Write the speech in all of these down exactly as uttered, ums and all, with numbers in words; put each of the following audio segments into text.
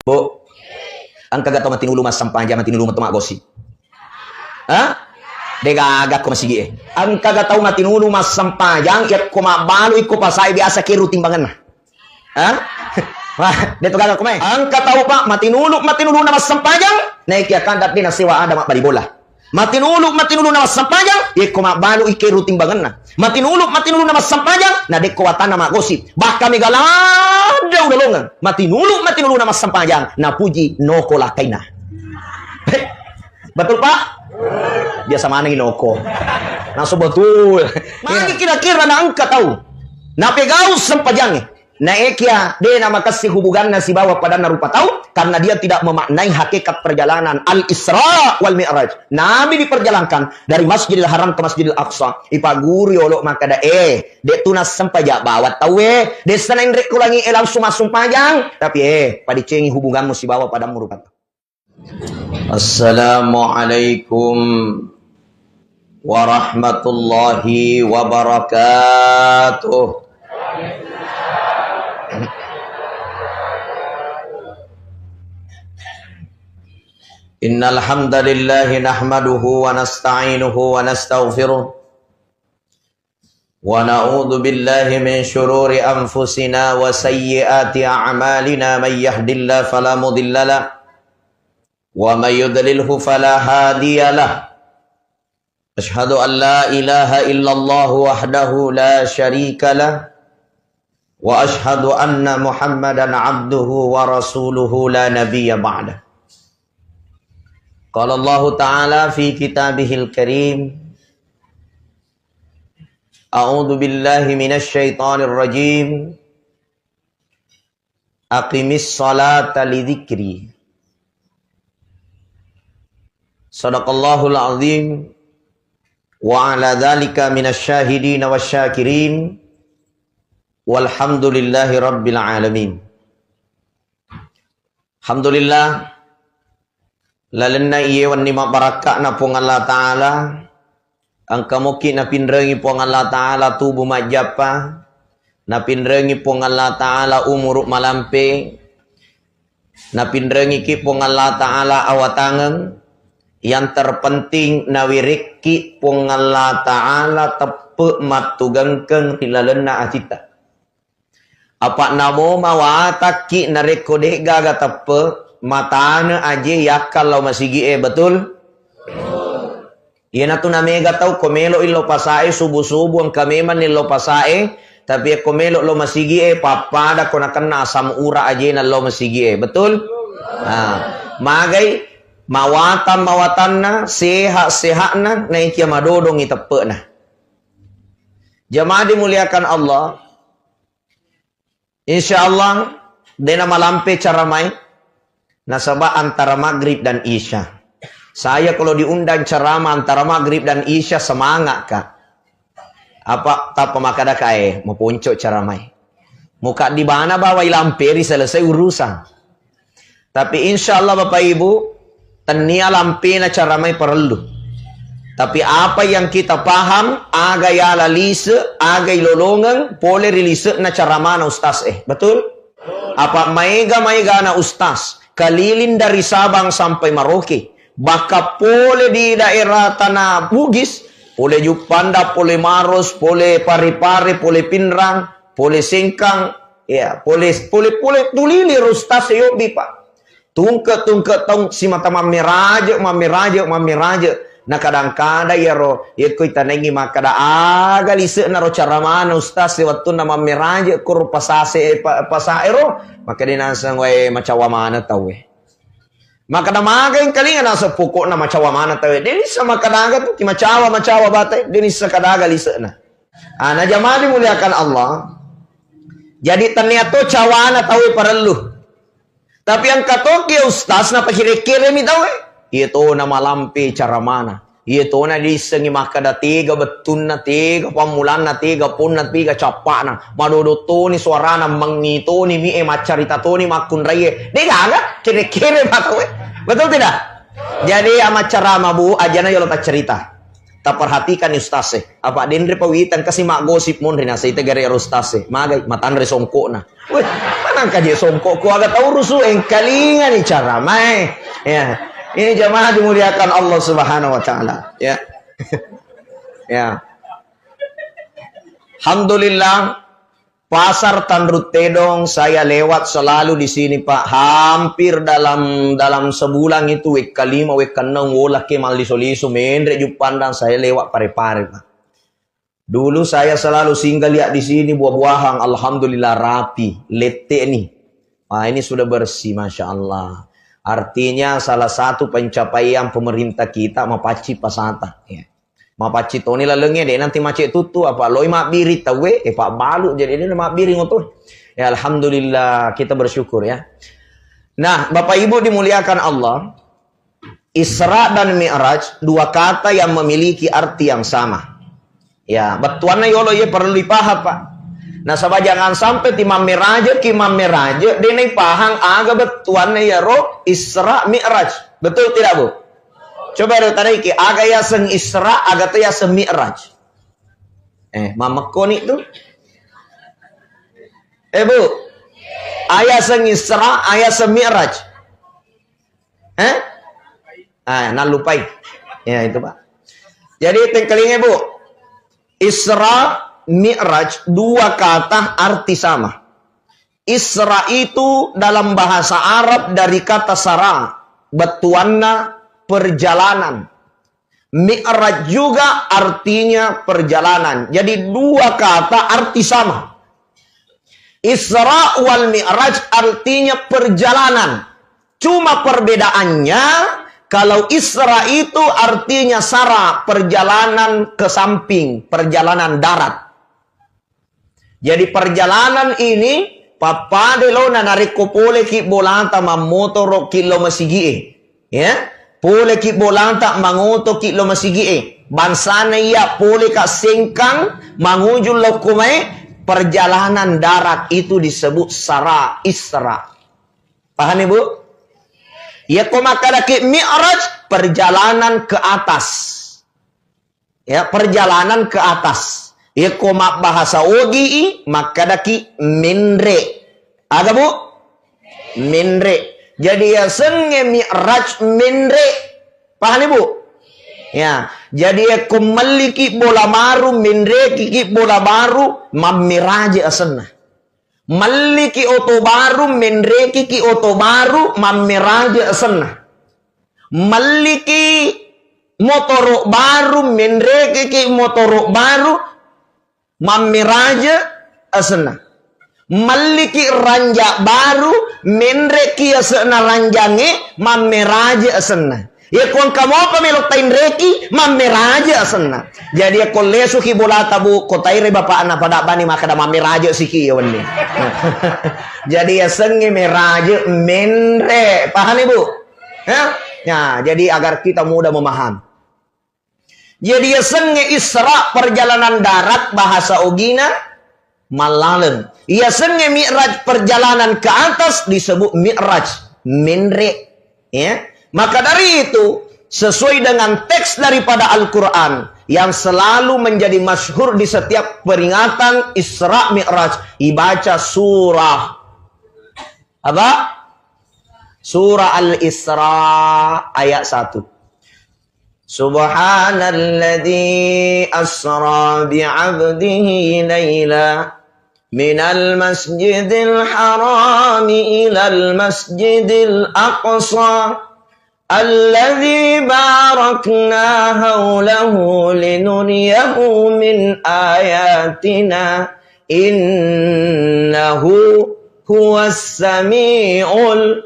Bu, engkaga tau matinulu massempajang, matinulu metu maggosip? Hah? Degaga ko masigi'e. Engkaga tau matinulu massempajang, yakko mabbalu iko pasae biasa keru timbangenna. Hah? Wah, de to gaga ko mai. Engka tau, Pak, matinulu, matinulu na massempajang, naiki akanda de nasewa ada mabbali bola. Matinulu, matinulu na massempajang, yekko mabbalu ikeru timbangenna. Matinulu, matinulu na massempajang, na dekko watanna maggosip. Bahkan mega ladde ulolongeng. Matinulu, matinulu na massempajang, napuji noko lakaina. Heh, betul, Pak? Biasa manengi noko. Langsung betul. Magi kira-kira na engka tau napegau sempajangnge. Naekia de namakessing hubunganna sibawa padanna rupa tau, karena dia tidak memaknai hakikat perjalanan Al-Isra wal Mi'raj. Nabi diperjalankan dari Masjidil Haram ke Masjidil Aqsa. Ipagguru yolo makkeda, eh, de tu nassempaja bawang tauwe, dessa nainre ku langi e langsung massumpajang, tapi eh, padecengi hubunganmu sibawa padammu rupa tau. Assalamualaikum warahmatullahi wabarakatuh. Innal hamdalillahi nahmaduhu wa nasta'inuhu wa nastaghfiruh. ونعوذ بالله من شرور أنفسنا وسيئات أعمالنا. من يهد الله فلا مضل له ومن يضلله فلا هادي له. أشهد أن لا إله إلا الله وحده لا شريك له وأشهد أن محمدا عبده ورسوله لا نبي بعده. قال الله تعالى في كتابه الكريم، أعوذ بالله من الشيطان الرجيم. أقم الصلاة لذكري. صدق الله العظيم. وعلى ذلك من الشاهدين والشاكرين. والحمد لله رب العالمين. Alhamdulillah, lalenna iye wenni mabbarakka'na Puang Allah Ta'ala, engka mokki napinrengi Puang Allah Ta'ala tubu majjappa, napinrengi Puang Allah Ta'ala umuru malampe, napinrengiki Puang Allah Ta'ala awatangeng, yang terpenting nawerekki Puang Allah Ta'ala teppe mattugengkeng ri lalenna atitta. Apa namo mawatakki narekko de'gaga teppe, matane aje yakka lao masigi'e, betul? Iyanatu namega tau ko melo illo pasae subu-subu engka memang illo pasae, tapi ko melo lo masigi'e pappada ko nakenna asam ura ajena lo masigi'e, betul? Nah, magai mawatang-mawatanna, sehat-sehatna, naikia madodongi teppe'na. Jamaah dimuliakan Allah, Insya Allah, dena malampe caramae, nasaba antara maghrib dan isya. Saya kalau diundang ceramah antara maghrib dan isya, semangat, Kak. Apa tappa makkada kae, maponco caramae. Muka di bana bawai lamperi selesai urusan. Tapi insya Allah Bapak Ibu, tennia lampena cara mai parellu. Tapi apa yang kita paham, aga yala lise, aga ilolongeng, pole ri lise'na cara mana ustaz eh. Betul? Apa maega-maegana ustaz, keliling dari Sabang sampai Merauke, bahkan pole di daerah Tanah Bugis, pole Juppanda, pole Maros, pole Parepare, pole Pinrang, pole Sengkang, ya, pole, pole, pole tulili ustaz yobbi, Pak. Tungke-tungke taung simata mammeraje, mammeraje, mammeraje. Nakadang-kadang iyaro, yekko itanaingi makkada, aga lise'na ro caramana ustaz, wettunna mammeraje koro pasase, pa-, pasaero, makkada naseng wae macawa maneng tauwe. Makkada maga engkalinga naseng pokokna macawa maneng tauwe. De nissa makkada aga tu, ki macawa, macawa bate, de nissa kadaga lise'na. Ah, na jamaah dimuliakan Allah. Jadi tennia to cawana tauwe parellu. Tapi engka toki ustaz napakire-kiremi tauwe. Iya tona malampe caramana. Iya tona diissengi makkada tega bettunna, tega pammulanna, tega ponna, tega cappana. Madodo toni suarana, mengngi toni mi e, maccarita toni makkunraie. De gaga kere-kere ma tauwe. Betul tidak? Jadi amacarama bu, ajana yolo taccerita. Taperhatikan ni ustaz e. Apa denre pa wita engka si maggosip monri nasai tegare ero ustaz e. Magai matanre songkokna. Weh, manangka je songkok ko aga taurusu engkalingani cara mae. Ya. Ini jamaah dimuliakan Allah Subhanahu wa taala. Ya. Ya. Alhamdulillah. Pasar Tanrut Tedong, saya lewat selalu di sini, Pak. Hampir dalam, dalam sebulan itu, wekka lima, wekka enam, wola ke malliso-liso, menre Juppandang, saya lewat Pare-Pare, Pak. Dulu saya selalu singgah lihat di sini, buah-buahan, alhamdulillah, rapi, lette nih. Wah, ini sudah bersih, Masya Allah. Artinya, salah satu pencapaian pemerintah kita, mapacci pasata. Ya. Mapacci toni lalengnge, de' nanti macet tuttu, apa loi mabbiri tauwe, e, pabbalu, jadi de' mabbiri ngoto. Ya, alhamdulillah, kita bersyukur, ya. Nah, Bapak Ibu dimuliakan Allah, Isra dan Mi'raj, dua kata yang memiliki arti yang sama. Ya, bettuanna yolo ye perlu dipaham, Pak. Nasaba jangan sampai ti mammeraje, ki mammeraje, de' naipahang aga bettuanna yaro Isra Mi'raj. Betul tidak, Bu? Coba ro tanaiki, aga yaseng Isra, aga to yaseng Mi'raj. Eh, mamekkoni tu. Eh, Bu. Ayaseng Isra, ayaseng Mi'raj. Eh? Ah, nallupai. Ya, itu, Pak. Jadi, tengkelinge, Bu. Isra, Mi'raj, dua kata arti sama. Isra itu dalam bahasa Arab dari kata sara, bettuanna perjalanan. Mi'raj juga artinya perjalanan. Jadi dua kata arti sama. Isra wal Mi'raj artinya perjalanan. Cuma perbedaannya, kalau Isra itu artinya sara, perjalanan ke samping, perjalanan darat. Jadi perjalanan ini pappada lo na narekko poleki bolata mammotoroki lo masigie. Ya, poleki bolata mangotoki lo masigie. Bangsana iya poleka Sengkang manguju lokko mae, perjalanan darat itu disebut sara, Isra. Pahami, Bu? Iya ko makkadaki Mi'raj, perjalanan ke atas. Ya, perjalanan ke atas. Iya ko mabbahasa Ogi i, makkadaki menre. Aga, Bu? Menre. Jadi yasengnge Mi'raj menre. Pahani, Bu? Ya, jadi iya ko melliki bola baru, menreki ki bola baru, mammeraje asenna. Melliki oto baru, menreki ki oto baru, mammeraje asenna. Melliki motoro baru, menrekeki motoro baru, mammeraje asenna. Melliki ranja baru, menreki asenna ranjangnge, mammeraje asenna. Iya ko engka mopa melo tainreki, mammeraje asenna. Jadi iya ko lesuki bolata, Bu, ko taire bapakna pada bani makkada mammeraje siki iya wenni. Jadi yasengnge meraje menre. Pahani, Bu? Ya? Nah, jadi agar kita mudah memahami. Jadi yasengnge Isra perjalanan darat bahasa Ogina mallaleng. Yasengnge Mi'raj perjalanan ke atas disebut Mi'raj, menre. Ya. Maka dari itu, sesuai dengan teks daripada Al-Quran yang selalu menjadi masyhur di setiap peringatan Isra Mi'raj, dibaca surah apa? Surah Al-Isra ayat satu. Subhanalladzi asra bi'abdihi laila minal masjidil harami ilal masjidil aqsa alladzi barakna haulahu linuriyahu min ayatina innahu huwas samiul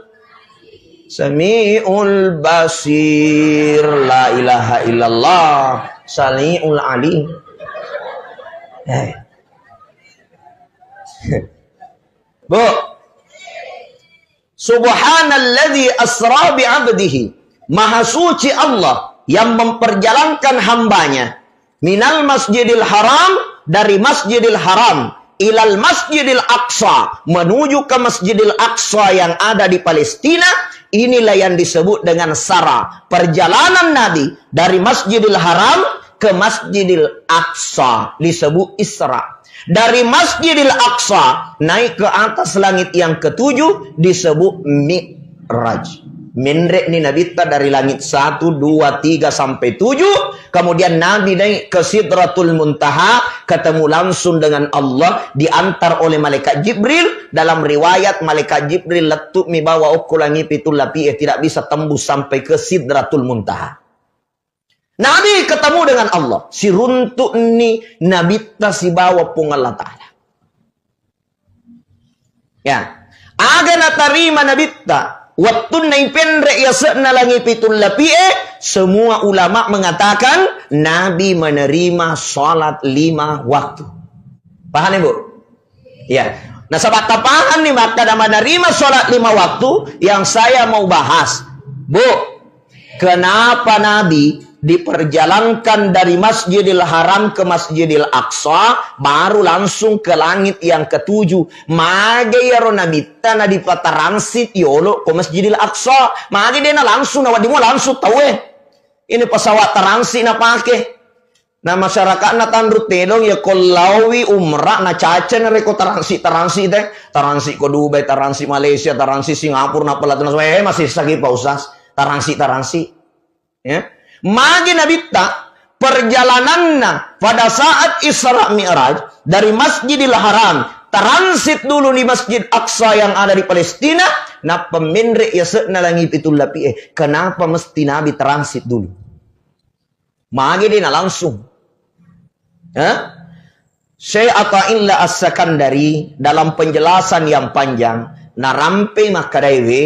samiul basir. La ilaha illallah. Samiul alim. Eh. Bu, Subhanalladzi asra bi abdihi. Maha suci Allah yang memperjalankan hambanya minal masjidil haram, dari masjidil haram, ilal masjidil aqsa, menuju ke masjidil aqsa yang ada di Palestina. Inilah yang disebut dengan sara. Perjalanan Nabi dari masjidil haram ke Masjidil Aqsa, disebut Isra. Dari Masjidil Aqsa naik ke atas langit yang ketujuh, disebut Mi'raj. Menre' ni Nabitta dari langit satu, dua, tiga, sampai tujuh. Kemudian Nabi naik ke Sidratul Muntaha, ketemu langsung dengan Allah, diantar oleh malaikat Jibril. Dalam riwayat, malaikat Jibril lettu' mi bawa okko langi pitu lapie, tidak bisa tembus sampai ke Sidratul Muntaha. Nabi ketemu dengan Allah, siruntu'ni Nabitta sibawa Puang Allah Ta'ala. Ya. Aga natarima Nabitta, wettunna ipenre' yase'na langi pitu lapie, semua ulama mengatakan Nabi menerima salat lima waktu. Paham, Ibu? Ya. Nasaba' tapahanni makkada menerima salat lima waktu yang saya mau bahas. Bu, kenapa Nabi diperjalankan dari Masjidil Haram ke Masjidil Aqsa, baru langsung ke langit yang ketujuh? Mage iyaro Nabitta nadipataransit yolo' ko Masjidil Aqsa? Mage de' na langsung, nawedding mua langsung tauwe? Ini pesawat transit napake. Na masyarakatna Tanru Tedong, ya, ko laowi umrah, na caca narekko taransi, taransi te, taransi ko Dubai, taransi Malaysia, taransi Singapura, nappa latu, eh, masessaki, Pak Ustaz, taransi, taransi. Ya. Magi Nabitta perjalananna pada saat Isra Mi'raj dari Masjidil Haram, transit dulu di Masjid Aqsa yang ada di Palestina, nappa menre' yase'na langi pitu lapie. Kenapa mesti Nabi transit dulu? Magi de' na langsung? Hah? Syekh Athaillah As-Sakandari dalam penjelasan yang panjang, narampe makkedai we,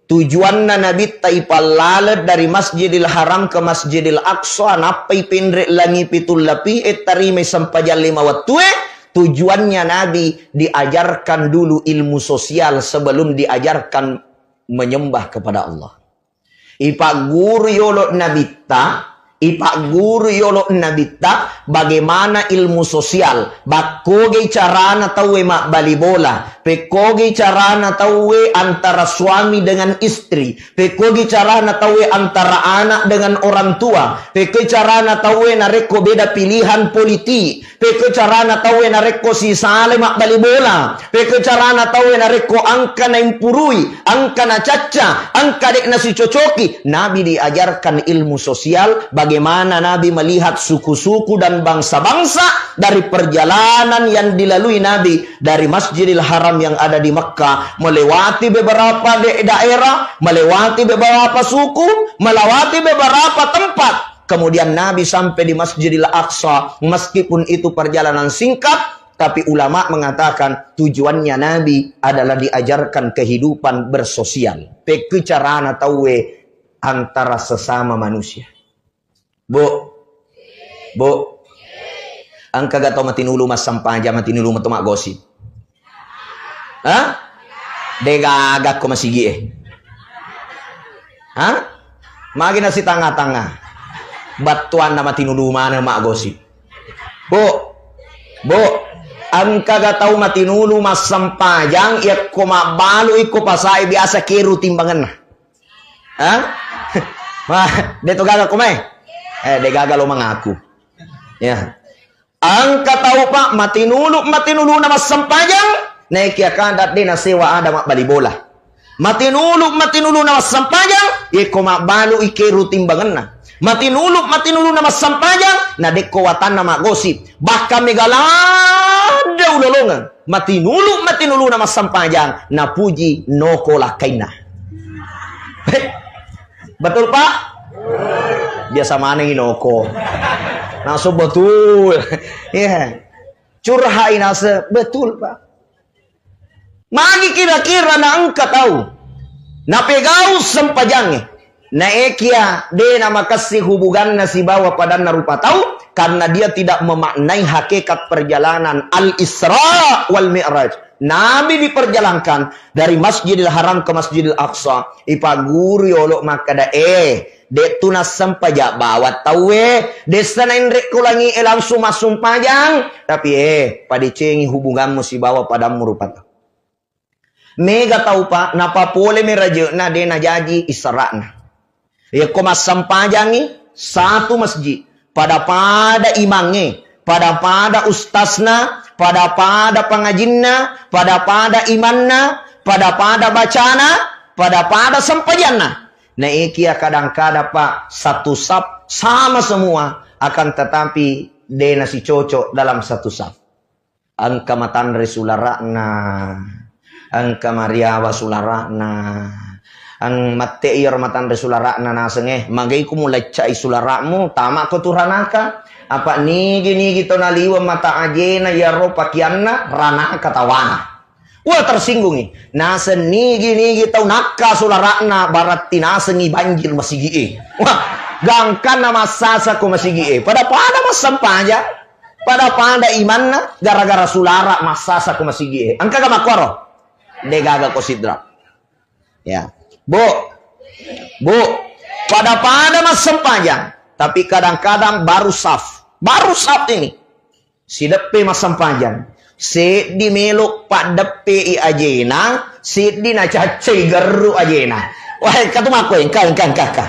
tujuanna Nabitta ipallaleng dari Masjidil Haram ke Masjidil Aqsa, nappa ipenre' langi pitu lapie, tarimai sempajang lima wettue, tujuannya Nabi diajarkan dulu ilmu sosial sebelum diajarkan menyembah kepada Allah. Ipagguru yolo' Nabitta, ipagguru yolo' Nabitta bagaimana ilmu sosial, bakkogi carana tauwe mabbali bola, pekkogi carana tauwe antara suami dengan istri, pekkogi carana tauwe antara anak dengan orang tua, pekkogi carana tauwe narekko beda pilihan politik, pekko carana tauwe narekko sisale mabbali bola, pekko carana tauwe narekko engka naimpurui, engka nacacca, engka de' nasicocoki. Nabi diajarkan ilmu sosial, bagaimana Nabi melihat suku-suku dan bangsa-bangsa dari perjalanan yang dilalui Nabi dari Masjidil Haram yang ada di Mekah, melewati beberapa de-, daerah, melewati beberapa suku, melewati beberapa tempat. Kemudian Nabi sampai di Masjidil Aqsa, meskipun itu perjalanan singkat, tapi ulama mengatakan tujuannya Nabi adalah diajarkan kehidupan bersosial. Pekku carana tauwe antara sesama manusia. Bu, bu, engka ga tau matinulu massempajang, matinulu meto maggosip? Hah? Degaga ko masigi e. Hah? Magi nasi tanga-tanga. Battuanna matinulu maneng maggosip. Bu, bu, engka ga tau matinulu massempajang, yakko mabbalu iko pasae biasa keru timbangenna. Hah? Ma, de to gaga ko mai? Eh, de gaga lo mangaku. Ya. Engka tau, Pak, matinulu, matinuluna massempajang, naekia kada de nasewa ada mabbali bola. Matinulu, matinuluna massempajang, yeko mabbalu ikeru timbangenna. Matinulu, matinuluna massempajang, na dekko watanna maggosip. Bahkan mega ladde ulolongeng. Matinulu, matinuluna massempajang, napuji noko lakkainna. Betul, Pak? Biasa manengi noko. Langsung betul. Iya. Curhat inase, betul, Pak. Magi kira-kira na engka tau napegau sempajangnge, naekia de namakessing hubunganna sibawa padanna rupa tau, karena dia tidak memaknai hakikat perjalanan Al-Isra wal Mi'raj. Nabi diperjalankan dari Masjidil Haram ke Masjidil Aqsa, ipagguru yolo makkada, eh, de'tu nassempaja bawang tauwe, dessa naenre ko langi e langsung massumpajang, tapi, eh, padecengi hubunganmu sibawa padammu rupa tau. Mega tau, Pak, napapole mi raje'na de najaji Isra'na. Yekko massempajangi satu masjid, Pada-pada imangnge, pada-pada ustasna, pada-pada pangajinna, pada-pada imanna, pada-pada bacana, pada-pada sempajanna. Naekia kadang-kadang, Pak, satu saf sama semua, akan tetapi de' nasicocok dalam satu saf. Engka matanre sulara'na, engka mariawa sulara'na. Eng-, mette iyaro matanre sulara'na naseng, eh, magai ku muleccai sulara'mu, tamako tu ranaka. Apa nigi-nigi tau naliweng mata ajena iyaro pakianna, ranaka tawana. Wah, tersinggungi. Naseng nigi-nigi tau nakka sulara'na, baratti nasengi banjir masigi'e. Wah, gangkanna massasa ko masigi'e. Pada-pada massempajang. Pada-pada imanna gara-gara sulara massasa ko masigi'e. Engkaga makkoro? De' gaga ko sidra. Ya. Bu. Bu. Pada-pada massempajang, tapi kadang-kadang baru saf. Baru saf ini. Sideppe massempajang. Seddi melo paddeppe i ajena, seddi nacaccai gerru ajena. Wah, engka tu makko, engka, engka, engka, engka.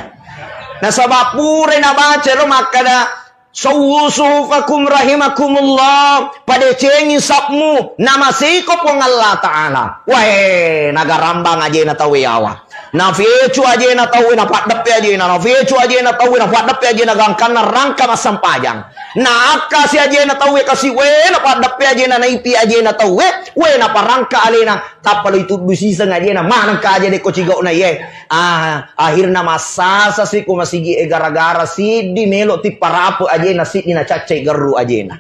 Nasaba pura nabaca ro makkada, "Sawwu suhufakum rahimakumullah," padecengi sapmu, namasiko Puang Allah Ta'ala. Wae, nagarambang ajena tauwe yawa. Nafecu ajena tauwe, napaddeppe ajena, nafecu ajena tauwe, napaddeppe ajena, gangkanna rangka massempajang. Naakkasi ajena tauwe kasi, we, napaddeppe ajena, naipi ajena tauwe, we, naparangka alena, tappa lo ituddu siseng ajena, manengka aja dekko cigau'na iye. Ah, akhirna massasa si ko masigi e gara-gara siddi melo tipparape ajena, siddi nacaccai gerru ajena.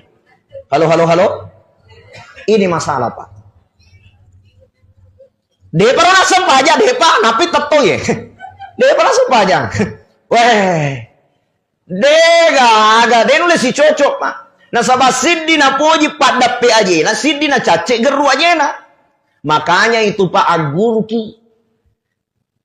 Halo, halo, halo. Ini masalah, Pak. De'pa nassempajang, de'pa, nappi tetto ye. De'pa nassempajang. Weh. De'gaga, de' nulle sicocok, Pak. Nasaba siddi napoji paddeppe ajena, siddi nacacce gerru ajena. Makanya itu, Pak, agguruki.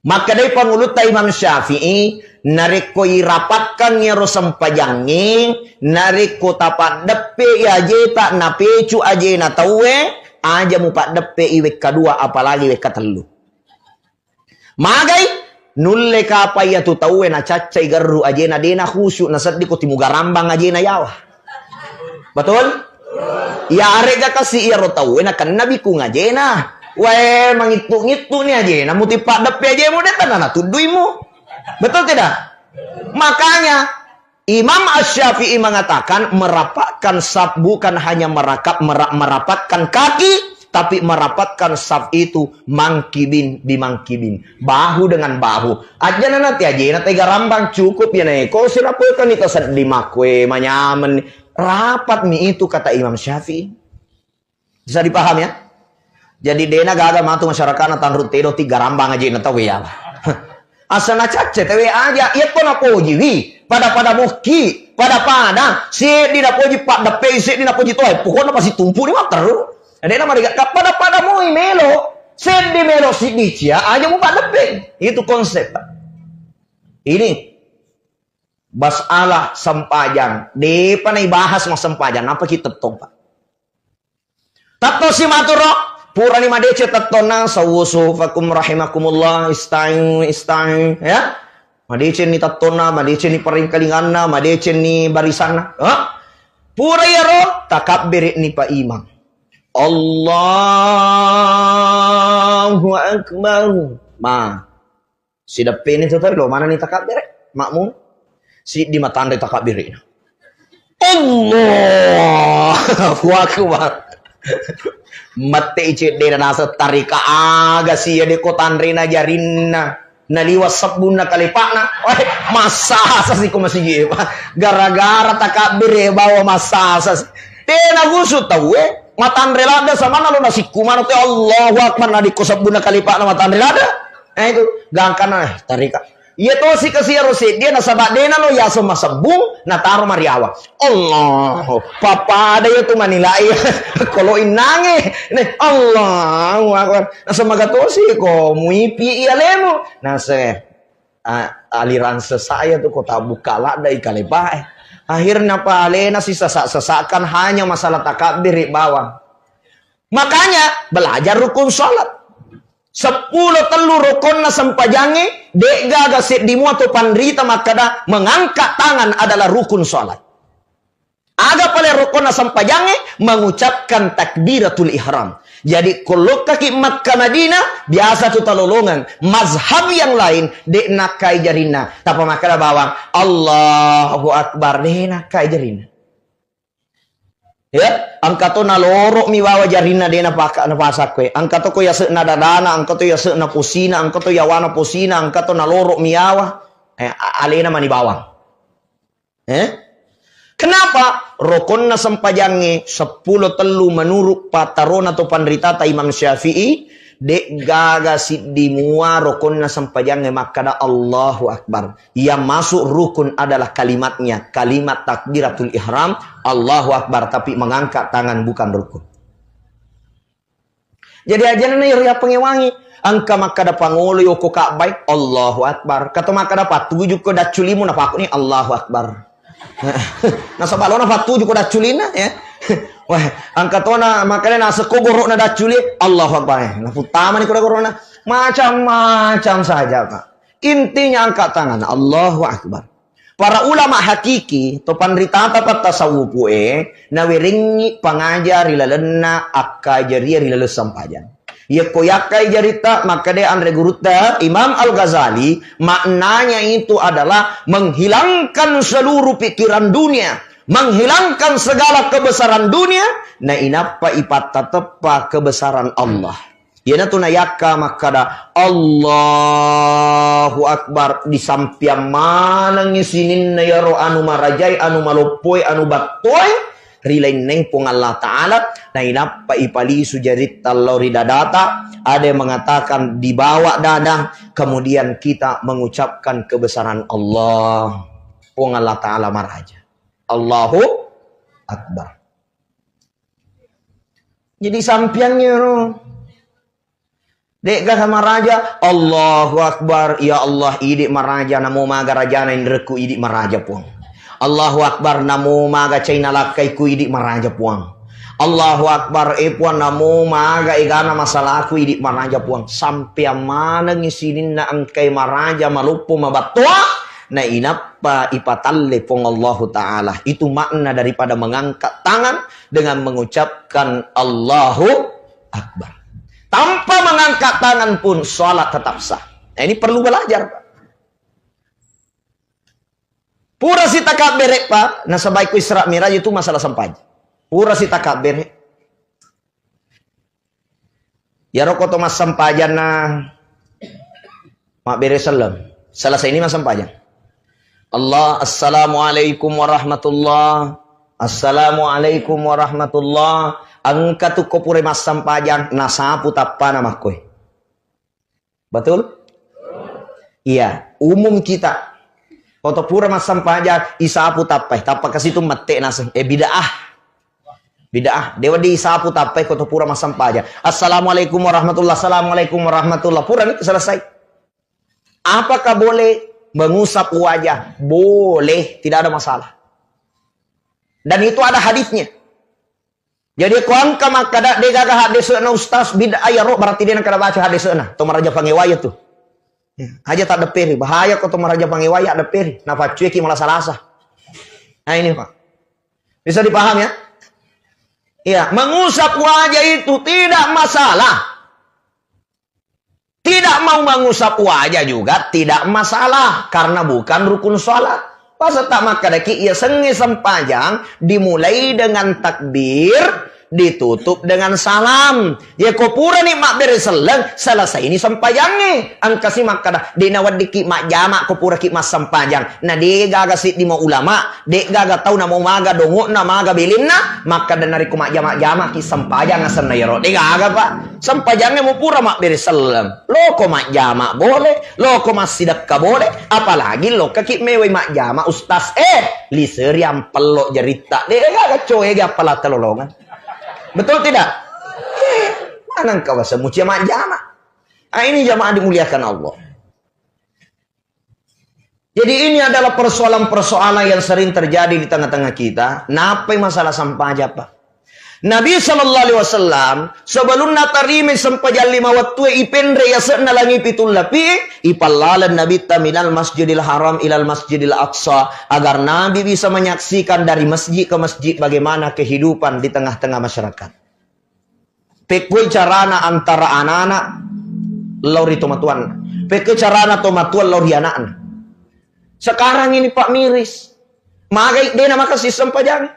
Makkedai pangulutta Imam Syafi'i, narekko irapakkangngi ero sempajangnge, narekko tapaddeppe i ajeta napecu ajena tauwe, aja mupaddeppe i wekka dua, apalagi wekka tellu. Magai, nulle kapa iyatu tauwe nacaccai gerru ajena, de' nakhusyuk, naseddiko timugarambang ajena yawa. Betul? Iya, arega kasi iyaro tauwe nakenna bikung ajena. Wae, mangittu-ngittu ni ajena, mutipaddeppe ajemu de' tana natudduimu. Betul tidak? Makanya Imam Asy-Syafi'i mengatakan, merapatkan saf bukan hanya merakap, mera-, merapatkan kaki, tapi merapatkan saf itu mangkibin bimangkibin, bahu dengan bahu. Ajana nati ajena tega rambang cukup ya neko sirapokan ita seddi makwe manyamen. Rapat mi itu, kata Imam Syafi'i. Bisa dipaham ya? Jadi de'na gaga matu masyarakatna tanru tedo tiga rambang ajena tauwe ya. Asa nacacce tewe aja, iya to napoji wi, pada-pada mukki, pada-pada, seddi napoji paddeppe, seddi napoji toa, pokokna pasti tumpu ni matteru. De'na mariga, ka pada-pada moi melo, seddi melo siddi cia, aja mu paddeppe. Itu konsep. Ini masalah sempajang, de'pa naibahas massempajang, napa kita tong, Pak? Tetto si maturo, purani madeceng tettonna, sawwu suhufakum rahimakumullah, istain, istain, ya. Madecenni tettonna, madecenni parengkalinganna, madecenni barisanna. Ha? Pura iyaro, takabbere ni pa imang. Allahu Akbar. Ma, Sideppeni tu tau, lo manani takabbere, makmum. Siddi matanre takabberena. Allahu Akbar. Mette i ceddena naseng tarika aga sia de ko tanrena jarinna. Naliwa sebbunna kalepakna. Wah, massasa si ko masigi, Pak. Gara-gara takabbere bawa massasa si. Tena gusu tauwe, matanre ladde samanna lo nasikku mano te Allahu Akbar, nadikko sebbunna kalepakna matanre ladde. Eh, itu gangkana, eh, tarika. Iya tosi kasi iyaro seddie nasaba dena lo yaseng masebbung nataro mariawa. Allahu, pappada iya tu manilai kolo innange. Ne, Allahu Akbar. Nasemaga tosi ko muipi iya lemu. Nase, ah, aliran sesaya tu ko tabbuka ladde i kalepae. Akhirnya pa alena si sesak-sesakan hanya masalah takabbiri bawang. Makanya belajar rukun salat. Seppulo tellu rukonna sempajangnge, de'gaga seddi mua to panrita makkada mengangkat tangan adalah rukun salat. Aga pale rokonna sempajangnge? Mengucapkan takbiratul ihram. Jadi, ko lokkaki Makkah Madinah, biasa tu talolongeng. Mazhab yang lain, de' nakkai jarinna. Tapa makkeda bawang, "Allahu Akbar," de' nakkai jarinna. Ya, engka to naloro mi bawa jarinna de' napaka-, napasakkoe. Engka to ko yase'na dadana, engka to yase'na posina, engka to yawana posina, engka to naloro mi yawa. Eh, a-, alena mani bawang. Eh? Kenapa? Rokonna sempajangnge seppulo tellu menurut pattarona to panritata Imam Syafi'i, de' gaga siddi mua rokonna sempajangnge makkada Allahu Akbar. Yang masuk rukun adalah kalimatnya, kalimat takbiratul ihram, Allahu Akbar, tapi mengangkat tangan bukan rukun. Jadi aja na iyaro yappangewangi. Engka makkada pangolo yoko Ka'bai, Allahu Akbar. Kato makkada pattuju ko dacculimu, napakuni Allahu Akbar. Nasaba lona pattuju ko dacculina, ya. Wah, engka tona makkada nasekko gorokna dacculi, Allahu Akbar. Naputtamani ko gorokna. Macam-macam saja, Pak. Intinya angkat tangan, Allahu Akbar. Para ulama hakiki, to panritata pattasawufu e, nawerengngi pangaja ri lalenna akkajaria ri laleng sempajang. Yekko yakkai jaritta, makkeda anre gurutta Imam Al-Ghazali, maknanya itu adalah menghilangkan seluruh pikiran dunia, menghilangkan segala kebesaran dunia, na inappa ipattateppa kebesaran Allah. Iyanatu nayakka makkada, "Allahu Akbar," disampiang manengngi sininna iyaro anu marajae, anu maloppoe, anu battoe, rilainnae Puang Allah Ta'ala, nainappa ipalisu jaritta lao ri dadata, ada yang mengatakan dibawa dada, kemudian kita mengucapkan kebesaran Allah. Puang Allah Ta'ala maraja. Allahu Akbar. Jadi sampiangnge ro. De'gaga maraja, Allahu Akbar, ya Allah, idi maraja, namo maga rajana inrekku, idi maraja, Puang. Allahu Akbar, namo maga caina lakkaiku, idi maraja, Puang. Allahu Akbar, e Puang, namo maga egana masalaku, idi maraja, Puang. Sampeang manengngi sininna engkai maraja, maloppo, mabattoa, na inappa ipatalle Puang Allahu Ta'ala. Itu makna daripada mengangkat tangan dengan mengucapkan Allahu Akbar. Tanpa mengangkat tangan pun salat tetap sah. Nah, ini perlu belajar, Pak. Pura sitakabbere, Pak. Nasaba ko Isra Miraj itu masalah sempajang. Pura sitakabbere. Iyaro ko to massempajanna mabbere selleng. Selesai ini massempajang. Allah, assalamualaikum warahmatullah. Assalamualaikum warahmatullah. Engka tu ko pura massempajang, nasapu tappana makkoe. Betul? Iya, umum kita. Ko to pura massempajang, isapu tappai. Tappa kasi tu mette naseng. Eh, bid'ah. Bid'ah. Dewa di isapu tappai ko to pura massempajang. Assalamualaikum warahmatullah. Assalamualaikum warahmatullah. Pura itu selesai. Apakah boleh mengusap wajah? Boleh, tidak ada masalah. Dan itu ada hadisnya. Jadi ko engka makkada de gaga haddese'na ustaz, bid'ah iyaro, berarti de nakkada baca haddese'na. To maraja pangewaya tu. Ya, aja tak deperi, bahaya ko to maraja pangewaya deperi. Napaccueki malasa-lasa. Nah, ini, Pak. Bisa dipaham, ya? Iya, mengusap wajah itu tidak masalah. Tidak mau mengusap wajah juga tidak masalah, karena bukan rukun salat. Pasetta makkadaki, iya sengnge sempajang dimulai dengan takbir, ditutup dengan salam. Iya ko purani mabbere selleng, selesai ini sempajangnge. Engkasi makkada, de naweddikki majjama ko puraki massempajang. Na de gaga siddi mo ulama, de gaga tau namo maga dongo'na, maga belenna, makkada narekko majjama-jamaki sempajang asenna iyaro. De gaga, Pak. Sempajangnge mupura mabbere selleng. Loko majjama bole, loko massidekka bole, apalagi lokkaki mewai majjama, Ustaz. Eh, liseri ampello jaritta. De gaga coe ga appala telolongan. Betul tidak? Eh, manengka wasa mucia majjama. Ah, ini jamaah dimuliakan Allah. Jadi ini adalah persoalan-persoalan yang sering terjadi di tengah-tengah kita. Napai masalah sampajang, Pak? Nabi sallallahu alaihi wasallam, sebelumna tarima sempajang lima wettu e, ipenre yase'na langi pitung lapi, ipallaleng Nabitta minal Masjidil Haram ilal Masjidil Aqsa, agar Nabi bisa menyaksikan dari masjid ke masjid bagaimana kehidupan di tengah-tengah masyarakat. Pekkoi carana antara anak-anak lao ri tomatuanna. Pekkoi carana tomatuang lao ri anakna. Sekarang ini, Pak, miris. Magai dena makasih sempajang.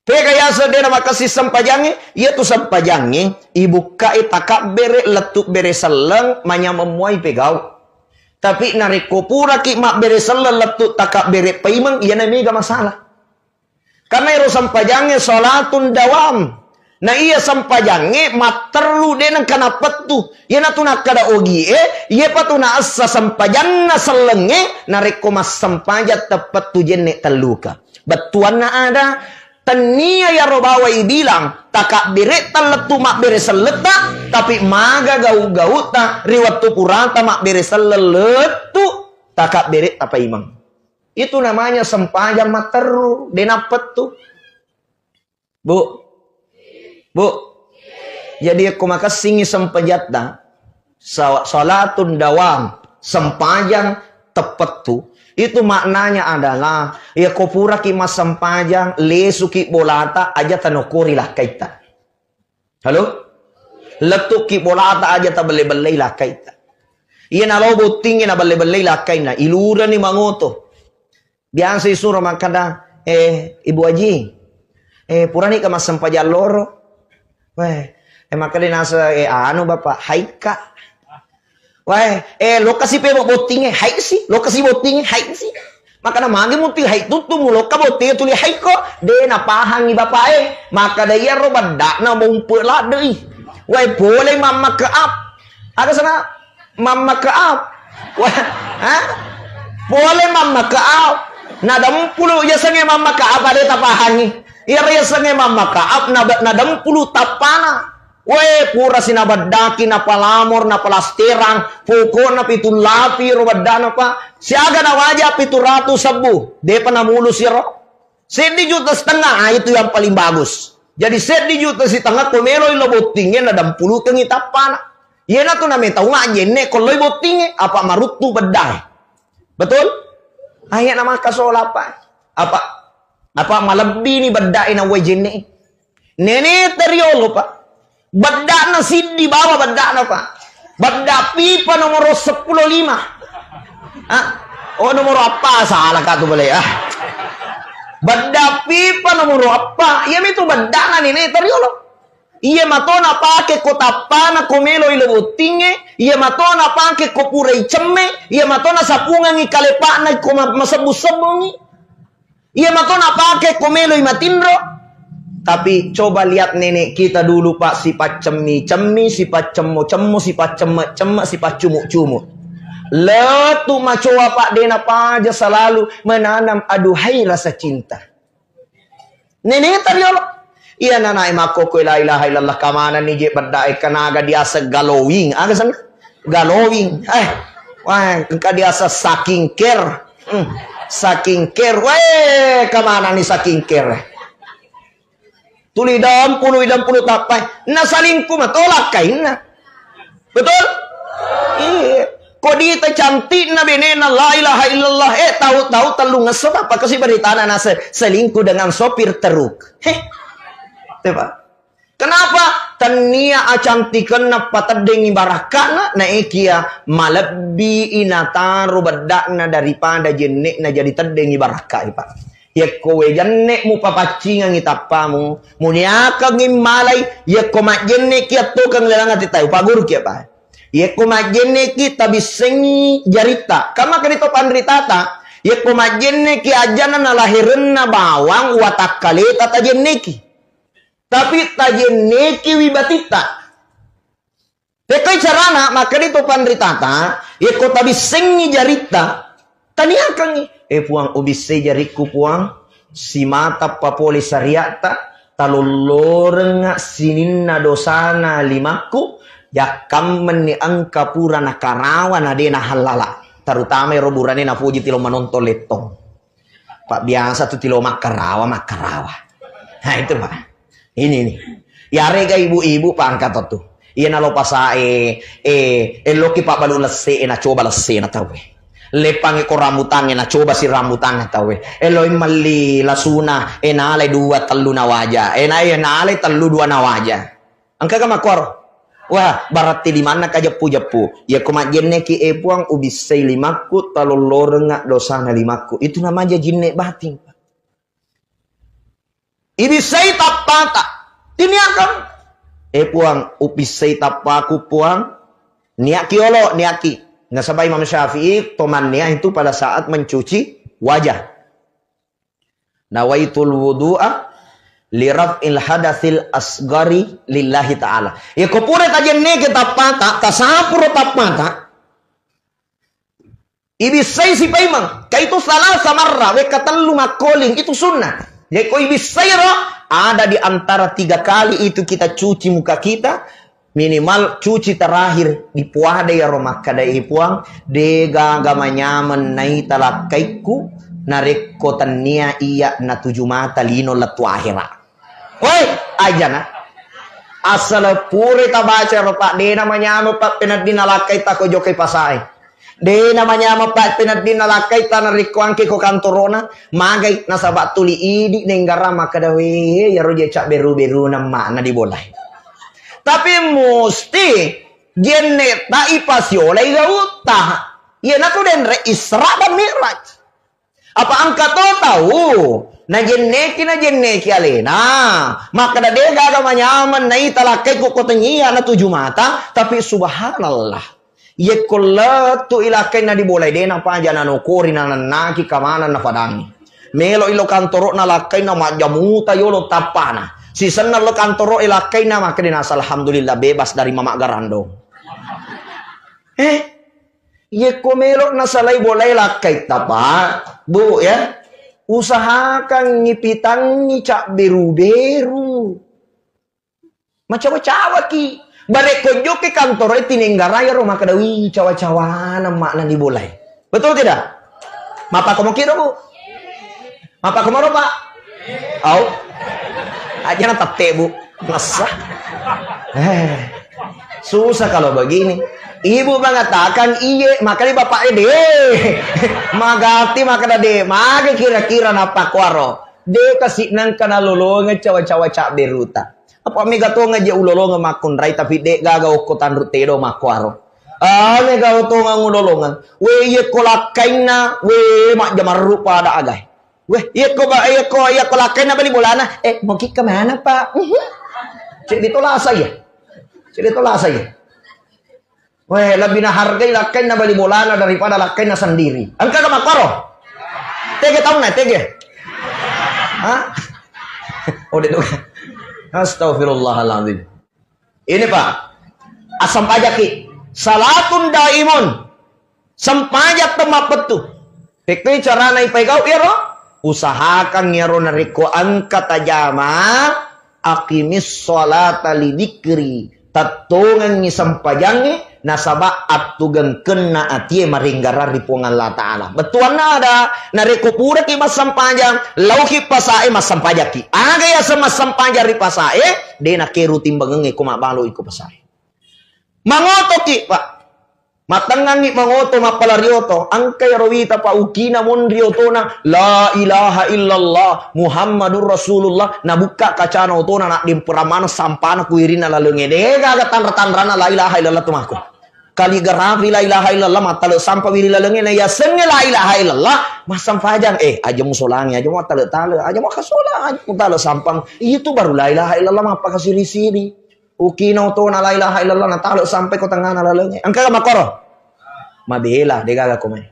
Pega yaseng dena makasih sempajangnge, iyatu sempajangnge ibukkai takabbere lettu bere selleng manyameng muai pegau. Tapi narekko puraki mabbere selleng lettu takabbere paimeng, iyana mega masalah. Karena ero sempajangnge salatun dawam. Na iya sempajangnge matterru de nengka napettu. Iyanatu nakkada ogie, iyepatu naessa sempajanna sellengnge narekko massempajang teppettu jenne telluka. Bettuanna ada, tennia iyaro bawai bilang, takabbere tallettu mabbere selletta, tapi maga gau-gauta ri wettu purata mabbere selleng lettu takabbere tapaimeng. Itu namanya sempajang matterru, de nappettu. Bu. Bu. Jadi, yakko makessingi sempajatta, sa-, salatun dawam, sempajang teppettu, itu maknanya adalah, yakko puraki massempajang, lesuki bolata, aja tanokori lakkaitta. Halo? Lettuki bolata, aja tabelle-bellei lakkaitta. Iya nalo bottingnge nabelle-bellei lakkainna, ilurani mangoto. Biasa isuro makkada, "Eh, Ibu Aji, eh, purani ka massempajang loro?" Weh, eh, makkada nasa, eh, anu, Bapak, haikka. Weh, eh, lokasi pe bottingnge, haiksi, lokasi bottingnge, haiksi. Makkada, "Magi muti haik tuttu, mu lokka bottingnge tuli haikko?" De napahangi bapak e. Makkada, "Iyaro beddakna mompe ladde i." Weh, pole mamma ke up. Aga sana? Mamma ke up. Wah, ha? Pole mamma ke up. Nadempulu yasengnge mamma ke up, ade tapahangi. Iyaro yasengnge mamma ke up, na, nadempulu tappana. Weh, pura sinabeddaki, napalamor, napalasterang, pokokna pitung lapi ro beddana, Pak. Siaga nawaja pitung ratu sebbu. Depa namulu siro. Seddi juta setengah, ah, itu yang paling bagus. Jadi seddi juta setengah ko meloi lo bottingnge, nadempulukengngi tappana. Iyanatu nametau majjenne ko loi bottingnge, apa maruttu beddae. Betul? Ayo na makkasola, Pak. Apa, apa malebbi ni beddae na uwai jenne. Nene teriolo, Pak. Beddana siddi bawa beddana, Pak. Bedda pipa nomoro seppulo lima. Ah, oh, nomoro apa? Salah ka tu bale, ah. Bedda pipa nomoro apa? Iya mitu beddana nene teriolo. Iya matona pake ko tappana ko melo ilo bottingnge, iya matona pake ko pura icemme, iya matona sapungangi kalepakna ko ma-, masebbu-sebbungi. Iya mato napake ko meloi matinro. Tapi coba lihat nenek kita dulu, Pak, sipaccemmi-cemmi, sipaccemmo-cemmo, sipaccemme-cemme, sipaccumu-cumu. Lettu macoa, Pak, de napaja selalu menanam aduhai rasa cinta. Nenek tariolo. Iya nanae makkokkoe la ilaha illallah, kamananni je beddae kanaga diaseng galowing. Aga senna? Galowing. Eh, wah, engka diaseng saking care. Hmm, saking care. Weh, kamananni saking care? Tuli dampulu, dampulu tappai. Nasalingku matolak kainna. Betul? Iya. Ko dita cantikna benena la ilaha illallah. Eh, tahu-tahu tellungesso tappa kasi beritana nase selingkuh dengan sopir truk. Heh. Coba. Kenapa? Tennia acantikenna pateddengi barakka'na, naekia malebbi inataro bedda'na daripada jenne'na jadi teddengi barakka'i, Pak. Yekko we jenne mupapaccingengi tappamu, muniakengngi malai, yekko majjenneki attokeng lalang atitta, upaguruki, Pak. Yekko majjenneki tabissengi jaritta. Kamma kani to panritata, yekko majjenneki ajana nalaherenna bawang watakkaleta tajenneki. Tapi tajennekiwi batitta. Pekkoi carana, makkeda to panritata, yekko tabissengngi jaritta, taniakengngi. Eh, Puang, ubissei jarikku, Puang, simata papole syariatta, talollorengnga sininna dosana limakku, yakkammenni engka pura nakarawa na de nahallala. Terutama ero burane napoji tilo manontong lettong. Pak, biasa tu tilo makkarawa, makkarawa. Nah, itu, Pak. Ini nih. Yarega ibu-ibu, Pak, angka to tu. Iya nalo pasae, eh, eloki pabbalu lesse, eh, nacoba lesse na tauwe. Leppangi ko rambutangnge, nacoba si rambutangnge tauwe. Eloi melli lasuna, eh, nalai dua tellu nawaja. Eh, na, eh, nalai tellu dua nawaja. Engkaga makkuaro? Wah, baratti limanna kajeppu-jeppu. Iya ko majjenneki, eh, Puang, ubissai limakku, talollorengnga dosana limakku. Itu namanya jinne batin. Ibissai tappata. Tiniakang. Eh, Puang, upissai tappaku, Puang. Niaki olo, niaki. Nasaba Imam Syafi'i, toman niat itu pada saat mencuci wajah. Nawaitul wudu'a liraf'il hadatsil asgari lillahi ta'ala. Ya, ko pura tajenneke tappata, tasapuro tappata, ibissai sipaimeng. Ka itu salasa marra, wekka tellu makkoling, itu sunnah. Jadi ko ibissairo, ada di antara tiga kali itu kita cuci muka kita, minimal cuci terakhir, dipuada iyaro makkada, "Eh, Puang, degaga manyameng naita lakkaikku narekko tennia iya natuju mata lino lettu ahera." Woi, ajana. Asal pura tabaca ro, Pak, dena manyameng, Pak, peneddinna lakkai tako jokai pasae. Dena manyameng, Pak, peneddinna lakkai tana rikko angke ko kantorona, magai nasaba tuli idi nenggara makkada, "We, iyaro je cabberu-beruna makna dibolai." Tapi musti jenne ta ipasiolai gautta. Iyanatu denre Isra dan Mi'raj. Apa engka to tau najenneki, najenneki alena, makkada, "De gaga manyameng naita lakkai ko, ko tennia natuju mata," tapi subhanallah. Yekko lettu i lakkainna dibolai, de napaja nanokori nanennaki kamanang nafadangi. Melo ilo kantoro'na lakkainna majjamuta yolo tappana. Sisenna lo kantoro e lakkainna makkada, "Nas, alhamdulillah, bebas dari mamak garandong." Eh, yekko melo nasalai bolai lakkaitta, Pak, Bu, ya, usahakan ngipitangi cabberu-beru. Macawa-cawaki. Barekko joki kantoro e tinenggarai ro makkada, "Wih, cawa-cawana makna dibolai." Betul tidak? Mappakomo kiro, Bu? Mappakomoro, Pak? Au? Aja na tette, Bu. Masa? Eh, susah kalau begini. Ibu mengatakan iye, makanya bapak ede. Magati makkada de, mage kira-kira nappakuaro. De kasi nangka nalolongeng cawa-cawa cabberuta. Apa mega tonga je ulolongeng makkunrai, tapi de gaga okko tanru tedo makkuaro. Ah, mega tonga ulolongeng. We, iye ko lakkainna, we, majjamarru pada agai. Weh, iyakko ba-, iyakko, iyakko lakkainna bali bolana, "Eh, mau ki kemana, Pak?" Mhm. Cedde to lasa iya. Cedde to lasa iya. Weh, lebih nahargai lakkainna bali bolana daripada lakkainna sendiri. Engka ga makkoro? Tege taunna, tege. Hah? Oh, de to. Astagfirullahaladzim. Ini, Pak, assampajaki. Salatun daimun. Sempajang to mappettu. Pekkoi carana ipegau iyaro? Usahakan iyaro narekko engka tajama, aqimis sholata li dzikri. Tettongengngi sempajangnge, nasaba attugengkenna atie marenggarang ri Puang Allah Ta'ala. Bettuanna ada, narekko puraki massempajang, lauki pasae massempajakki. Aga yaseng massempajang ri pasae, de nakeru timbangengnge ko mabbalu iko pasae. Mangotoki, Pak. Mattengngangngi mangoto, mappalari oto. Engka ero wita, Pak, ukina monri otona, "La ilaha illallah, Muhammadur Rasulullah." Nabukka kacana otona, naddemperang maneng sampana ku wirinna lalengnge. Degaga tanra-tanrana la ilaha illallah tu makku. Kaligrafi la ilaha illallah, mattale sampa wiring lalengnge. Na yasengnge la ilaha illallah, massempajang. Eh, aja musolangi, aja muattale-tale, aja muakkasola, aja mutale sampang. Itu baru la ilaha illallah, mappakasiri-siri. Ukina otona la ilaha illallah, natalo sampai ko tengngana lalengnge. Engka makkoro? Mabela, degaga ko mai.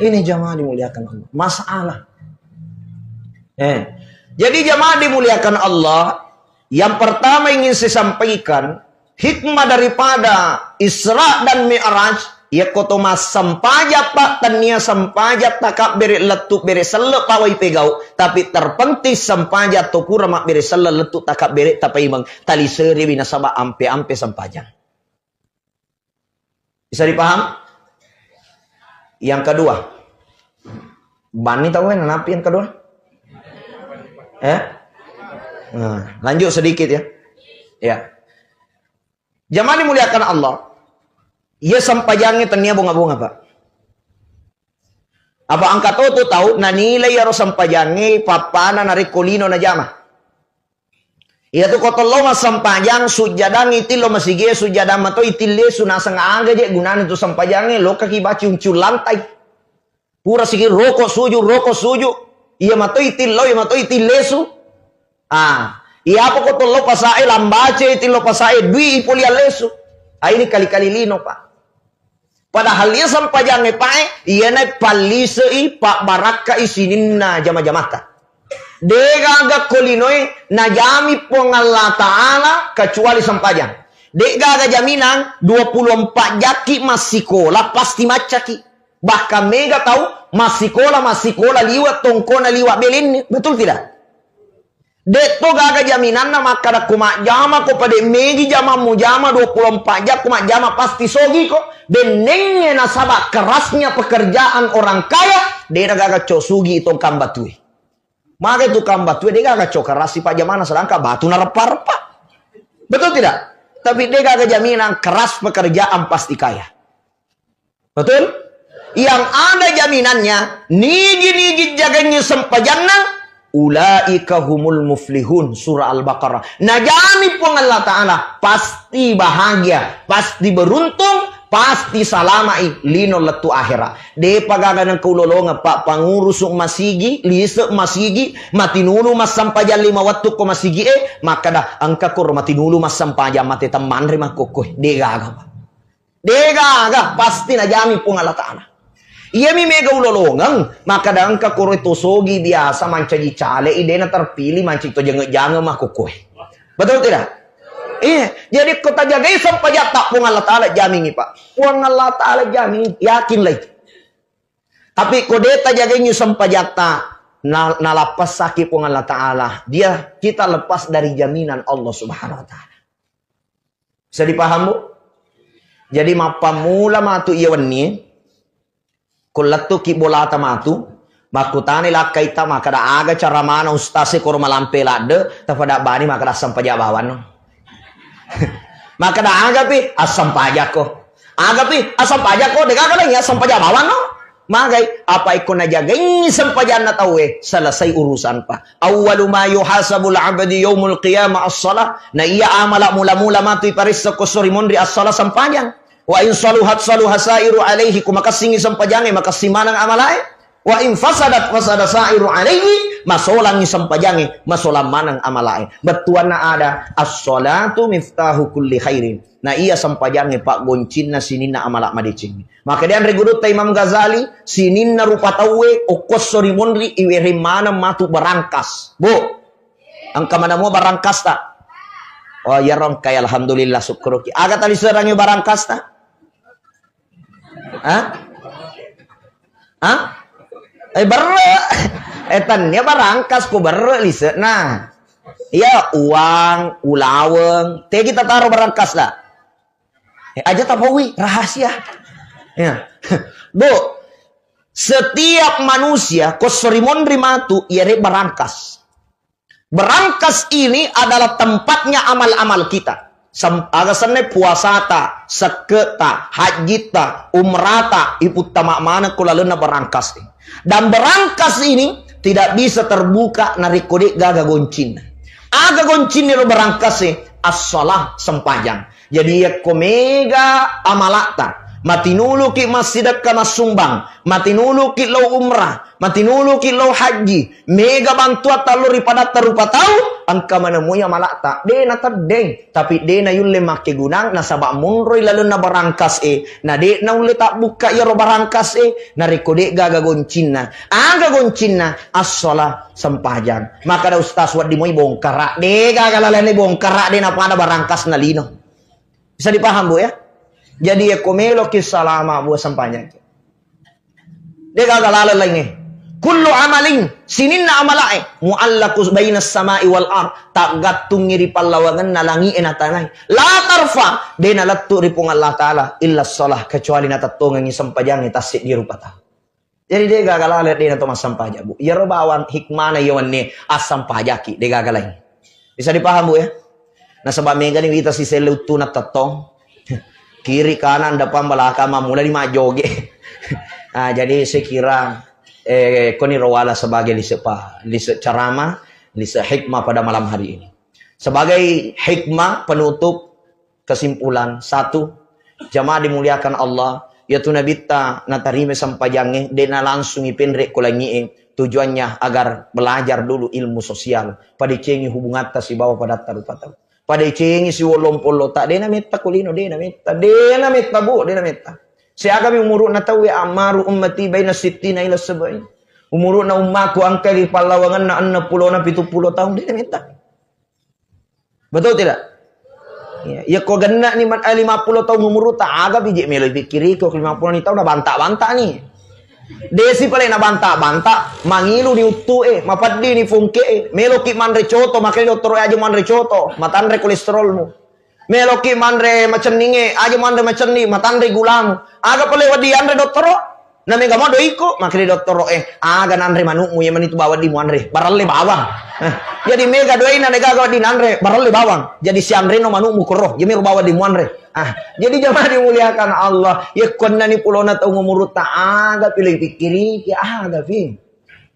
Ini jamaah dimuliakan Allah. Masalah. Eh. Jadi jamaah dimuliakan Allah, yang pertama ingin saya sampaikan, hikmah daripada Isra dan Mi'raj, yakko to massempajang, Pak, tennia sempajang takabbere lettu bere selle pawai pegau, tapi terpenting sempajang to kura mabbere selle lettu takabbere tapaimeng, taliseriwi nasaba ampe-ampe sempajang. Bisa dipaham? Yang kedua, bani tau nanapi yang kedua? Eh? Nah, lanjut sedikit ya. Ya. Jamaah dimuliakan Allah. Iya sempajangnge tennia bonga-bonga, Pak. Apa engka to tu tau nanilai iyaro sempajangnge pappana narekko lino najama. Iyatu ko tello massempajang, sujjadang itillo masigie, sujjadang mato itillie su, naseng aga je gunana tu sempajangnge, lokaki baci uncul lantai. Pura sigi roko suju, roko suju. Iya mato itillo, iya mato itillie su. Ah, iya apa ko tello pasae lambace, itillo pasae dui ipoli allesu. Ah, ini kali-kali lino, Pak. Padahal iya sempajangnge pae, iyana pallisei, pabbarakkai sininna jama-jamata. Degaga ko linoe najami Puang Allah Ta'ala kecuali sempajang. Degaga jaminan dua puluh empat jakki massikola pasti maccaki. Bahkan mega tau massikola, massikola liwa tongkona liwa belenni. Betul tidak? De'to gaga jaminanna makkada ko majjama ko pade megi jamammu jama dua puluh empat jam ko majjama pasti sogi ko. Bennengnge nasaba kerasnya pekerjaan orang kaya, de'na gaga co sugi tongkang batue. Maka tukang batue de gaga co keras sipajamana sedangkan batu nareppa-reppa. Betul tidak? Tapi de gaga jaminan keras pekerjaan pasti kaya. Betul? Yang ada jaminannya, nigi-nigi jagangngi sempajanna, ulaika humul muflihun, surah Al-Baqarah. Najami Puang Allah Ta'ala, pasti bahagia, pasti beruntung, pasti salama'i lino lettu akhera. Depa gaga nengka ulolongeng, Pak, pangurusu masigi, lise masigi, matinulu massempajang lima wettu ko masigi e, makkada engka koro matinulu massempajang mate temmanre makkokkoe. De gaga, Pak. Degaga, pasti najami Puang Allah Ta'ala. Iyami mega ulolongeng, makkada engka koro to sogi biasa mancaji cale i, dena terpilih mancaji to jangeng-jangeng makkokkoe. Betul tidak? Iya, jadi ko tajagai sempajatta Puang Allah Ta'ala jamingi, Pak. Puang Allah Ta'ala jamingi, yakin lagi. Tapi ko de tajagai sempajatta, na, nalappessaki Puang Allah Ta'ala, dia kita lepas dari jaminan Allah Subhanahu wa Ta'ala. Bisa dipaham, Bu? Jadi mappammula matu iya wenni, ko lettuki bolata matu, makkutani lakkaita makkada aga cara mana ustaz e koro malampe ladde, tapada bani makkada assempaja bawanno. Makkada agapi assempajakko. Agapi assempajakko, degaga lagi assempaja bawanno. Magai, apa ikko najagaingi sempajanna tauwe, selesai urusan, Pak. Awwalu ma yuhasabul abdi yaumul qiyamah as-shalah. Na iya amala mula-mula matu iparessa ko sori monri as-shalah sempajang. Wa in saluhat saluha sairu alaihi, ku makessingi sempajange, makessing maneng amalae. Wa in fasadat fasada sairu alaihi, masolangi sempajange, masolang maneng amalae. Bettuanna ada, as-salatu miftahu kulli khairin. Na iya sempajangnge paggoncinna sininna amala madeceng. Maka dianre gurutta Imam Ghazali, sininna rupa tauwe okkosso ri monri iwereng maneng matu barangkas. Bu, engka mana mua barangkasta? Oh, iyaro engka, alhamdulillah, sukkuruki. Aga tali serangi barangkasta? Hah? Hah? Eh, berre. Eh, tennia barangkas ku berre lise'na. Iya, uang, ulaweng. Tegi tataro barangkas da. Eh, aja tapaui, rahasia. Ya. Bu, setiap manusia ko sori monri matu, iyare barangkas. Berangkas ini adalah tempatnya amal-amal kita. Sem-, aga senna puasata, sekke'ta, hajjitta, umrata, iputtama maneng ko lalenna berangkas ini. Dan berangkas ini tidak bisa terbuka narekko de gaga goncinna. Aga goncinna ro berangkas e? As-shalah, sempajang. Jadi, yakko mega amala'ta, matinuluki massidekka massumbang, matinuluki lao umrah, matinuluki lao hajji, mega bantuatta lao ri padatta rupa tau, engka manemui amala'ta, de nateddeng, tapi de nayulle makkegunang, nasaba monroi lalenna barangkas e, na de naulle tabbukka iyaro barangkas e, narekko de gaga goncinna. Aga goncinna? As-shalah, sempajang. Makkada ustaz, wedding moi bongkara. De gaga lalenna bongkara, de napada barangkas na lino. Bisa dipaham, Bu, ya? Jadi, yakko meloki salama, Bu, sempajangki. De gaga laleng laingnge. Kullu amalin, sininna amalae, muallaqus bainas samai wal ard, taggattungngi ri pallawangenna langi'e na tanae. La tarfa, de nalettu ri Puang Allah Ta'ala, illa shalah, kecuali natettongengngi sempajangnge tasseddi rupa tau. Jadi, de gaga laleng de nato massampaja, Bu. Iyaro bawang hikmana iya wenni assampajaki, de gaga lain. Bisa dipaham, Bu, ya? Nasaba megani wita siselle uttuna tettong. Kiri, kanan, depan, belakang, mammulani majjoge. Ah, jadi saya kira, eh, koni ro wala sebagai lise pa-, lise ceramah, lise hikmah pada malam hari ini. Sebagai hikmah penutup, kesimpulan, satu, jamaah dimuliakan Allah, yaitu Nabitta natarima sempajangnge, de' nalangsung ipenre' ko langi'e, tujuannya agar belajar dulu ilmu sosial, padecengi hubungatta sibawa padatta rupa tau. Padecengi siwollong pollota, de' nametta ko lino, de' nametta, de' nametta, Bu, de' nametta. Siagami umuru'na tauwe, amaru ummati baina sittina ila sab'in. Umuru'na ummaku engka ri pallawangenna enneng pulona pitu pulo taung, de' nametta. Betul tidak? Ya, ya ko genna ni man-, eh, lima puluh tahun umur ta aga biji melo pikkiri ko lima puluh ni tahun na banta-banta ni. Desi pale na banta-banta, mangilu ni uttu e, mapeddi ni fungke e, meloki manre coto, makanya dottoro aja manre coto, matanre kolesterolmu. Meloki manre macenninge, aja manre macenning, matanre gulamu. Aga pale wadi anre dottoro? Na mega mo doiku, makkeda dottoro e, aga nanre manukmu, iya manitu bawang di muanre, barelle bawang. Eh, jadi mega doina, de' gaga wedding nanre, barelle bawang. Jadi sianreno manukmu koro, iya mero bawang di muanre. Ah, jadi jamaah dimuliakan Allah, iya konnani pulona tau ngumurutta, aga pi le pikkiriki, aga pi.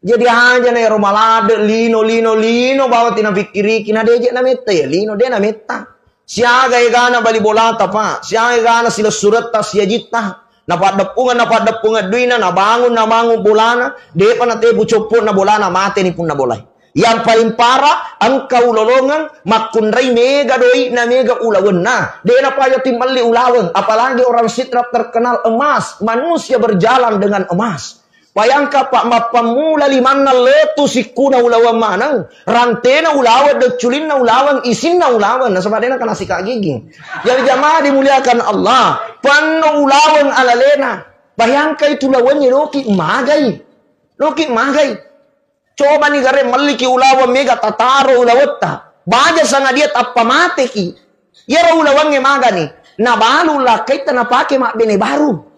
Jadi aja na ero malade, lino, lino, lino, bawang tina pikkiriki, na deje na metta ya lino, de' na metta. Siaga egana bali bolata, Pak. Siaga egana silessuretta, siajitta. Napaddeppungeng, napaddeppungeng duina, nabangun, nabangun bolana. De'pa natebu coppo'na bolana, mateni punna bolai. Yang paling parah, engka ulolongeng, makkunrai mega doi'na, mega ulawenna. De' napaja timmelli ulaweng, apalagi orang Sidrap terkenal emas, manusia berjalan dengan emas. Bayangkan, Pak, mappammula limanna letu sikkuna ulaweng maneng, rantena ulaweng, decculinna ulaweng, isinna ulaweng, nasaba de'na kana sika gigi. Jadi jamaah dimuliakan Allah, panno ulaweng alalena. Bayangkan itu ulawengnya loki magai. Loki magai. Coba ni gare melliki ulaweng mega tataro ulawetta. Baja sangadia tappa mateki. Iyaro ulawengnge magani, nabalu lakkaitta napake mabbene baru.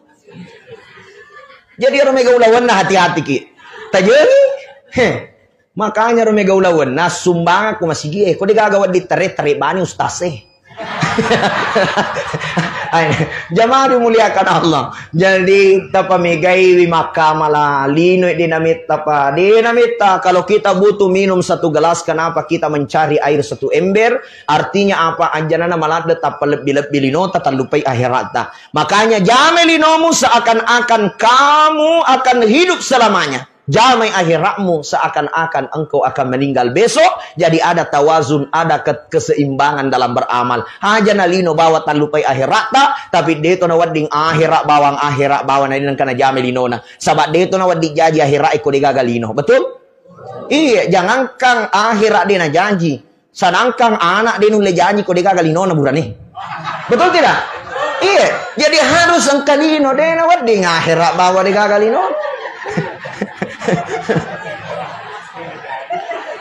Jadi ero mega ulawenna hati-hatiki. Tajengi? He. Makanya ro mega ulawenna sumbangakku masigie, ko de' gaga wedding tare, tare bani ustaz e. Ai, jamaah dimuliakan Allah. Jadi, tapamegaiwi makkamala, lino de' nametta pa, de' nametta. Kalau kita butuh minum satu gelas, kenapa kita mencari air satu ember? Artinya apa? Ajjanana maladde tappa lebbi-lebbi linota, tallupai akhiratta. Makanya jamai linomu seakan-akan kamu akan hidup selamanya. Jamai akhiratmu seakan-akan engkau akan meninggal besok. Jadi ada tawazun, ada ke-, keseimbangan dalam beramal. Aja na lino bawa tallupai akhiratta, tapi deto na wedding akhirat bawang, akhirat bawang, na engka na jamai linona. Saba deto na wedding jaji akhirat ko de gaga lino. Betul? Iya, jangankan akhirat de na jaji. Sanangkang anak de nulle janji ko de gaga linona burane. Betul tidak? Iya, jadi harus engka lino, de na wedding akhirat bawa de gaga lino.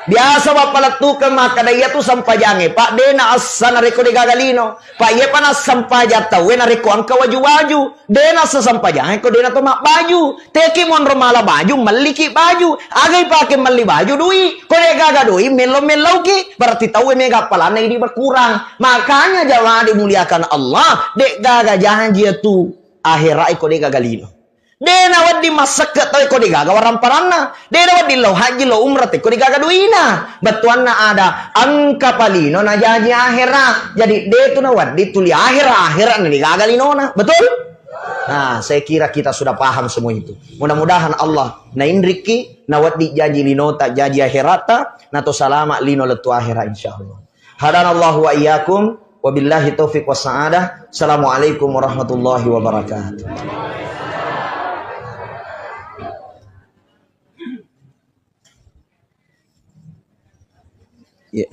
Biasa bappalettukeng makkeda, iya tu sempajangnge, Pak, de na essa narekko de gaga lino. Pak, iya pa nassempajang tauwe narekko engka waju-waju. De nassa sempajang ko de na to mabbaju. Teki monro mala baju, melliki baju. Aga ipake melli baju? Dui. Ko de gaga dui, mello-mellauki. Berarti tauwe mega appalanna idi berkurang. Makanya jamaah dimuliakan Allah, de gaga janji tu akhirat ko de gaga lino. De na wedding massekke tau ko de gaga waramparanna. De na wedding lao haji, lao umrah te ko de gaga duina. Bettuanna ada engka palino na jaji akhirat. Jadi de tu na wedding tuli akhirat, akhirat na de gaga linona. Betul? Nah, saya kira kita sudah paham semua itu. Mudah-mudahan Allah nainrikki, na wedding jaji linota, jaji akhiratta, na to salama lino lettu akhirat insyaallah. Hadanallahu wa iyyakum, wabillahi taufiq was sa'adah. Assalamualaikum warahmatullahi wabarakatuh. Iya.